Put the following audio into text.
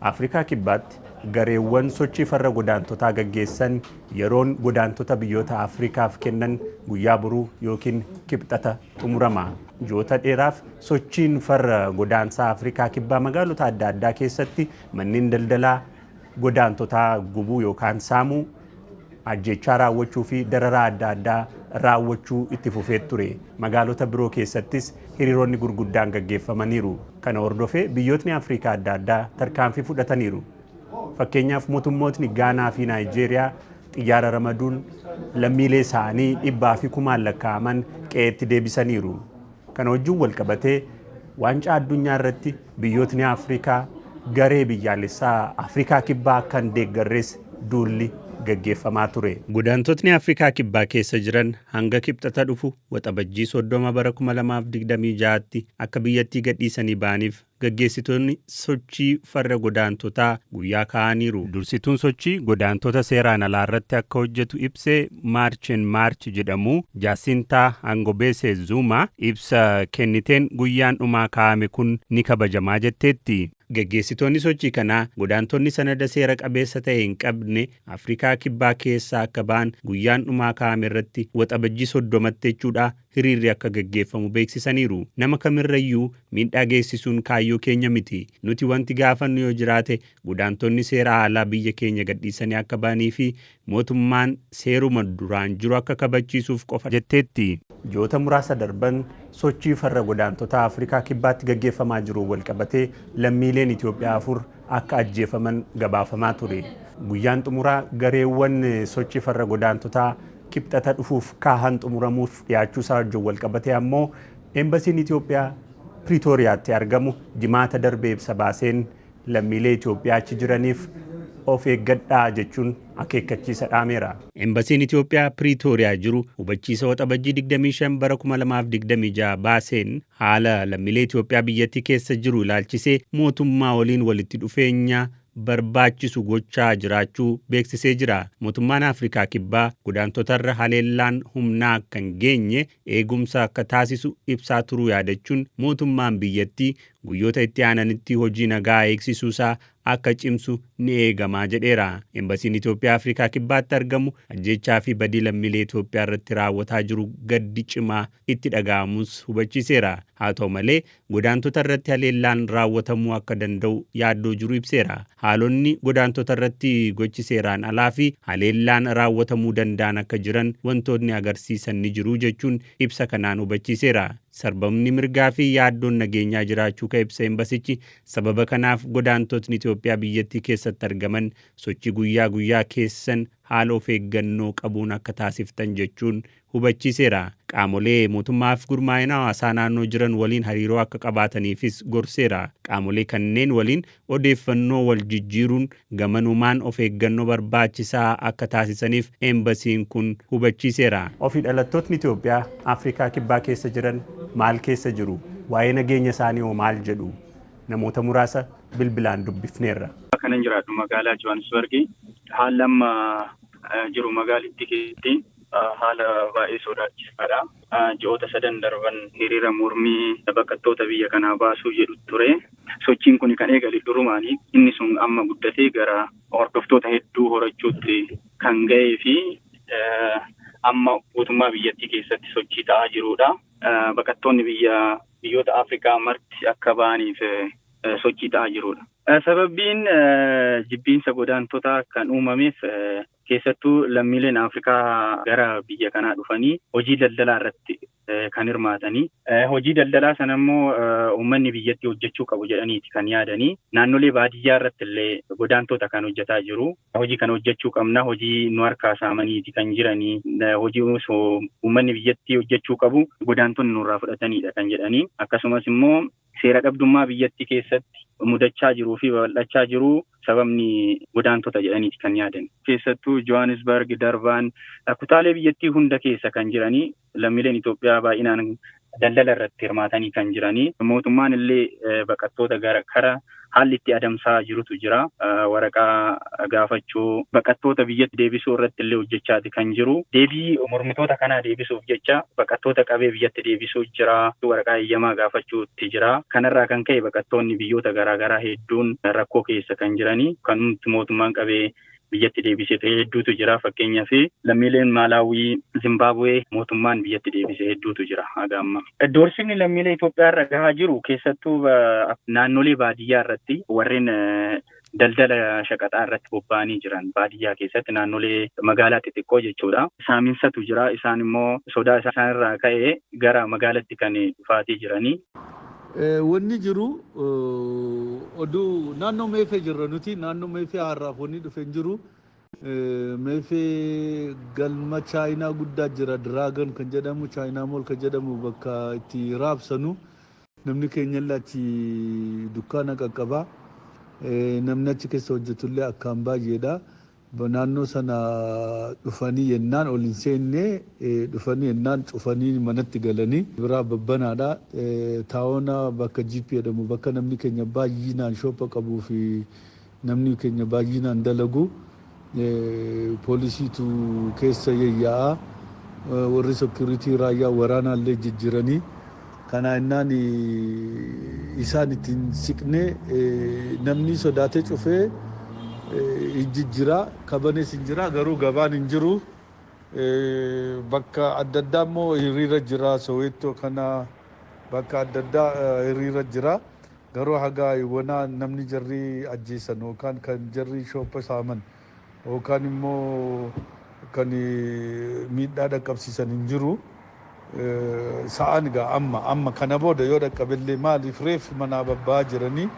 Afrikaa Kibbaatti gareewwan sochii farra godaantotaa gaggeessan yeroon godaantota biyyoota Afrikaaf kennan guyyaa boruu yookiin Kibxata xumurama. Ji'oota dheeraaf sochiin farra godaansaa Afrikaa Kibbaa magaalota adda addaa keessatti manneen daldalaa godaantotaa gubuu yookaan saamuu, ajjechaa raawwachuu fi dararaa adda addaa raawwachuu itti fufee ture. Magaalota biroo keessattis hiriironni gurguddaan gaggeeffamaniiru. Kana hordofee biyyootni Afrikaa adda addaa tarkaanfii fudhataniiru. Fakkeenyaaf, mootummootni Gaanaa fi Naayijeeriyaa xiyyaara ramaduun lammiilee isaanii dhibbaa fi kumaan lakkaa'aman qe'eetti deebisaniiru. Kana wajjin wal qabatee Waancaa Addunyaa irratti biyyootni Afrikaa garee biyyaalessaa Afrikaa Kibbaa akka hin deeggarres duulli gaggeeffamaa ture. Godaantotni Afrikaa Kibbaa keessa jiran hanga Kibxata dhufu Waxabajjii 30 bara 2026tti akka biyyattii gadhiisanii ba'aniif gaggeessitoonni sochii farra godaantotaa guyyaa kaa'aniiru. Dursituun sochii godaantota seeraan alaa irratti akka hojjetu ibse March and March jedhamu Jaasintaa Angobese Zuma ibsa kenniteen guyyaan dhumaa kaa'ame kun ni kabajamaa jetteetti. Gaggeessitoonni sochii kanaa godaantonni sanada seera qabeessa ta'e hin qabne Afrikaa Kibbaa keessaa akka ba'an guyyaan dhumaa kaa'ame irratti, Waxabajjii 30tti jechuudha, hiriirri akka gaggeeffamu beeksisaniiru. Nama kamirrayyuu miidhaa geessisuun kaayyoo keenya miti. Nuti wanti gaafannu yoo jiraate godaantonni seera alaa biyya keenya gadhiisanii akka ba'anii fi mootummaan seeruma duraan jiru akka kabachiisuuf qofa, jetteetti. Ji'oota muraasa darban sochii farra godaantotaa Afrikaa Kibbaatti gaggeeffamaa jiruun walqabatee lammiileen Itoophiyaa 4 akka ajjeefaman gabaafamaa ture. Guyyaan xumuraa gareewwan sochii farra godaantotaa Kibxata dhufuuf kaahan xumuramuuf dhiyaachuusaa wajjin walqabatee ammoo Embasiin Itoophiyaa Piriitooriyaatti argamu Jimaata darbe ibsa baaseen lammiilee Itoophiyaa achi jiraniif of eeggadhaa jechuun akeekkachiisa dhaameera. Embasiin Itoophiyaa Piriitooriyaa jiru hubachiisa Waxabajjii 25 bara 2026 baaseen haala lammiilee Itoophiyaa biyyattii keessa jiru ilaalchisee mootummaa waliin walitti dhufeenya barbaachisu gochaa jiraachuu beeksisee jira. Mootummaan Afrikaa Kibbaa godaantotarra haleellaan humnaa akka hin geenye eegumsa akka taasisu ibsaa turuu yaadachuun mootummaan biyyattii guyyoota itti aananitti hojii nagaa eegsisuusaa akka cimsu ni eegama jedheera. Embasiin Itoophiyaa Afrikaa Kibbaatti argamu ajjeechaa fi badii lammiilee Itoophiyaa irratti raawwataa jiru gaddi cimaa itti dhaga'amuus hubachiiseera. Haa ta'u malee, godaantota irratti haleellaan raawwatamuu akka danda'u yaaddoo jiru ibseera. Haalonni godaantota irratti gochi seeraan alaa fi haleellaan raawwatamuu danda'an akka jiran wantootni agarsiisan ni jiru jechuun ibsa kanaan hubachiiseera. Sarbamni mirgaa fi yaaddoon nageenyaa jiraachuu ka ibse embasichi, sababa kanaaf godaantotni Itoophiyaa biyyattii keessatti argaman sochii guyyaa guyyaa keessan haala of eeggannoo qabuun akka taasiftan jechuun hubachiiseera. Qaamolee mootummaa fi gurmaa'ina hawaasaa naannoo jiran waliin hariiroo akka qabaataniifis gorseera. Qaamolee kanneen waliin odeeffannoo wal jijjiiruun gamanumaan of eeggannoo barbaachisaa akka taasisaniif embasiin kun hubachiiseera. Ofii dhalattootni Itoophiyaa Afrikaa Kibbaa keessa jiran maal keessa jiru? Waa'ee nageenya isaanii hoo maal jedhu? Namoota muraasa bilbilaan dubbifneerra. Kanan jiraadhu magaalaa Johannesburg. Haalli amma jiru magaalittii keessatti haala baay'ee sodaachisaadha. Ji'oota sadan darban hiriira mormii baqattoota biyya kanaa baasuu jedhu ture. Sochiin kun kan eegale durumaani. Inni sun amma guddatee gara hordoftoota hedduu horachuutti kan ga'ee fi amma guutummaa biyyattii keessatti sochii ta'aa jirudha. Baqattoonni biyya biyyoota Afrikaa marti akka ba'aniif sochii ta'aa jirudha. Sababiin jibbiinsa godaantotaa kan uumameef keessattuu lammiileen Afrikaa gara biyya kanaa dhufanii hojii daldalaa irratti kan hirmaatanii. Hojii daldalaa sana immoo uummanni biyyattii hojjechuu qabu jedhaniiti kan yaadanii. Naannolee baadiyyaa irratti illee godaantota kan hojjetaa jiru. Hojii kana hojjechuu qabna, hojii nu harkaa saamaniiti kan jiranii. Hojii osoo uummanni biyyattii hojjechuu qabu godaantonni nurraa fudhatanidha kan jedhanii. Akkasumas immoo seera dhabdummaa biyyattii keessatti mudachaa jiruu fi babal'achaa jiru sababni godaantota jedhaniiti kan yaadan. Keessattuu Johannesburg, Darbaan, kutaalee biyyattii hunda keessa kan jiranii lammiileen Itoophiyaa baay'inaan daldala irratti hirmaatanii kan jiranii. Mootummaan illee baqattoota gara kara Haalli itti adamsaa jirutu jira. Waraqaa gaafachuu, baqattoota biyyatti deebisuu irratti illee hojjechaati kan jiru. Deebii mormitoota kanaa deebisuuf jecha baqattoota qabee biyyatti deebisuu jira. Waraqaa eeyyamaa gaafachuutti jira. Kanarraa kan ka'e baqattoonni biyyoota garaagaraa hedduun rakkoo keessa kan jiranii, kanumti mootummaan qabee biyyatti deebisee hedduutu jira. Fakkeenyaaf lammiileen Maalaawii, Zimbaabuwee mootummaan biyyatti deebisee hedduutu jira haga amma. Doorsisni lammiilee Itoophiyaa irra gahaa jiru keessattuu naannolee baadiyyaa irratti warreen daldala shaqaxaa irratti bobba'anii jiran, baadiyyaa keessatti naannolee magaalaa xixiqqoo jechuudha. Saaminsatu jira. Isaan immoo sodaa isaan irraa ka'ee gara magaalatti kan dhufaatii jiranii. Wanni jiru, oduu naannoo Meefee jirra nuti. Naannoo Meefee har'aaf wanni dhufe hin jiru. Meefee galma Chaayinaa guddaa jira, Diraagan kan jedhamu, Chaayinaa Mall kan jedhamu, bakka itti raabsanu. Namni keenyallee achi dukkaana qaqqaba. Namni achi keessa hojjetullee akkaan baay'eedha. Naannoo sana dhufanii yennaan ol hin seenne, dhufanii yennaan cufanii manatti galanii biraa babbanaadha. Taa'oona bakka GP jedhamu, bakka namni keenya baay'inaan shoppa qabuu fi namni keenya baay'inaan dalagu, poolisiitu keessa yayyaa'a. Warri security raayyaa waraanaallee jijjiiranii kana innaan isaan ittiin siqnee namni sodaatee cufee jijjiira. Kabanees hin jira, garuu gabaan hin jiru. Bakka adda addaa immoo hiriira jira. Soweettoo kana bakka adda addaa hiriira jira, garuu haga wanaa namni jarri ajjeesan yookaan kan jarri shoppa saaman yookaan immoo kan miidhaa dhaqqabsiisan hin jiru. Sa'aan egaa amma amma kana booda yoo dhaqqabillee, maaliif reef manaa babba'aa jiranii.